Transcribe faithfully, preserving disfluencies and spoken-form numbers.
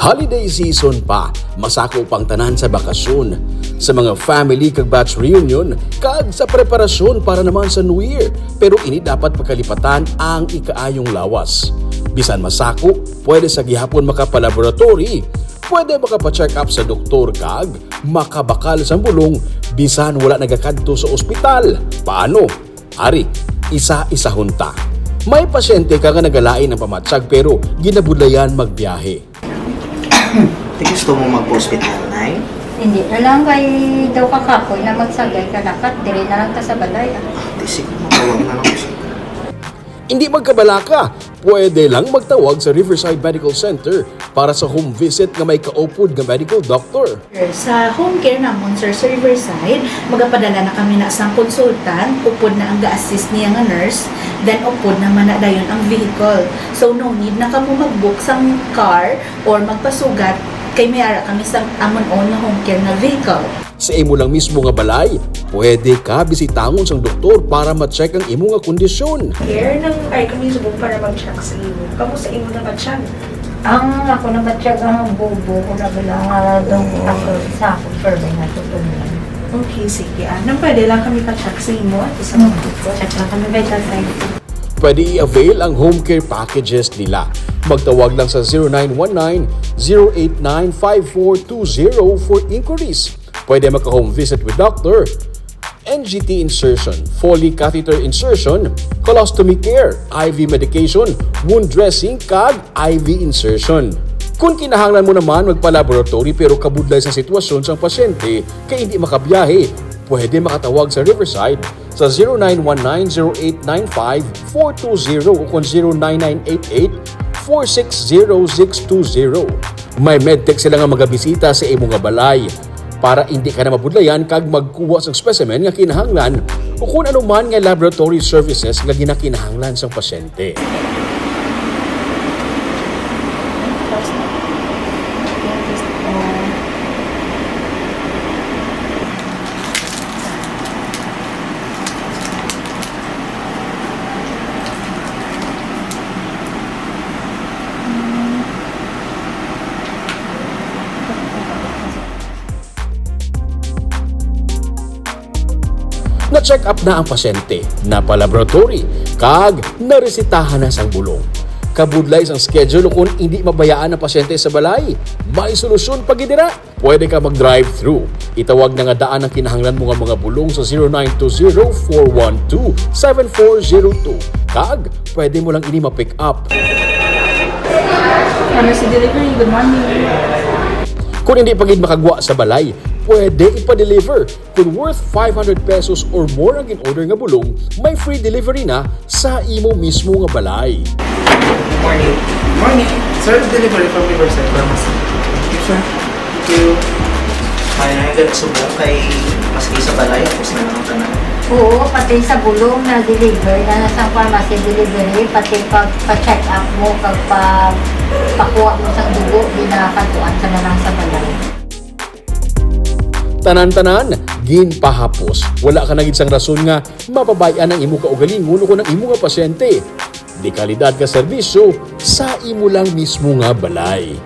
Holiday season pa, masako pang tanan sa bakasyon, sa mga family kag batch reunion, kag sa preparasyon para naman sa New Year. Pero ini dapat pagkalipatan ang ikaayong lawas. Bisan masako, pwede sa gihapon makapalaboratory, pwede makapacheck up sa doktor kag makabakal sang bulong bisan wala nagakadto sa ospital. Paano? Ari, isa-isahon ta. May pasyente ka nga nagalain ang pamatyag pero ginabudlayan magbiyahe. Di gusto mo magpa-hospital, Nay? Hindi na lang kay daw kakapoy na magsagay ka dapat, dire na lang ta sa balay. Ah. Di, sige, matawag na lang ko siya. Hindi magkabalaka, pwede lang magtawag sa Riverside Medical Center para sa home visit nga may kaupod nga medical doctor. Sa home care namon, sir, sa Riverside, magapadala na kami na sang consultant, upod na ang ga-assist niya nga nurse, then upod na man na dayon ang vehicle. So, no need na kamo mag-book sang car or magpasugat kay may ara kami sa amon own nga home care nga vehicle. Sa imo lang mismo nga balay, pwede ka bisitangon sang doktor para ma-check ang imo nga kondisyon. Care nang ay kami subong para mag-check sa imo. Kamo sa imo na ba check? Ang ako na ba check ang bubo ko na bala nga daw ako sa ako survey nga tutunan. Okay, sige. Ah, nang pwede lang kami pa-check sa imo at sa mga doktor. Check lang kami vital signs. Pwede i-avail ang home care packages nila. Magtawag lang sa zero nine one nine, zero eight nine, five four two zero for inquiries. Pwede maka-home visit with doctor, N G T insertion, Foley catheter insertion, colostomy care, I V medication, wound dressing, kag I V insertion. Kung kinahanglan mo naman magpa-laboratory pero kabudlay sa sitwasyon sang pasyente kay hindi makabiyahe, pwede makatawag sa Riverside sa zero nine one nine, zero eight nine five, four two zero o kon zero nine nine eight eight, four six zero six two zero. May medtech sila nga magabisita sa imo nga balay para hindi ka na mabudlayan kag magkuha sang specimen nga kinahanglan o kon ano man nga laboratory services nga ginakinahanglan sang pasyente. Na-check up na ang pasyente, napa-laboratory, kag naresitahan na sang bulong. Kabudlay sang schedule, kung hindi mabayaan ang pasyente sa balay, may solusyon pa gid dira. Pwede ka mag-drive-thru. Itawag na nga daan ang kinahanglan mo nga mga bulong sa zero nine two zero, four one two, seven four zero two. Kag pwede mo lang ini ma-pick up. Pharmacy delivery, good morning. Kung hindi pa gid makagwa sa balay, pwede ipa-deliver. Kung worth five hundred pesos or more ang in-order nga bulong, may free delivery na sa imo mismo nga balay. Morning. Morning. Sir, delivery from Riverside Pharmacy. Yes, sir. Thank you. Ay, nagagasubo kay maski sa balay, tapos na lang ang tanan. Oo, pati sa bulong na deliver na sa pharmacy delivery, pati pag pa-check up mo, pag pa pakuha mo sa dugo, di na katuan sa na lang sa balay. Tanan-tanan, ginpahapos. Wala ka na gid sang rason nga mapabay-an ang imo kaugalingon o kon ang imo nga pasyente. Dekalidad nga serbisyo sa imo lang mismo nga balay.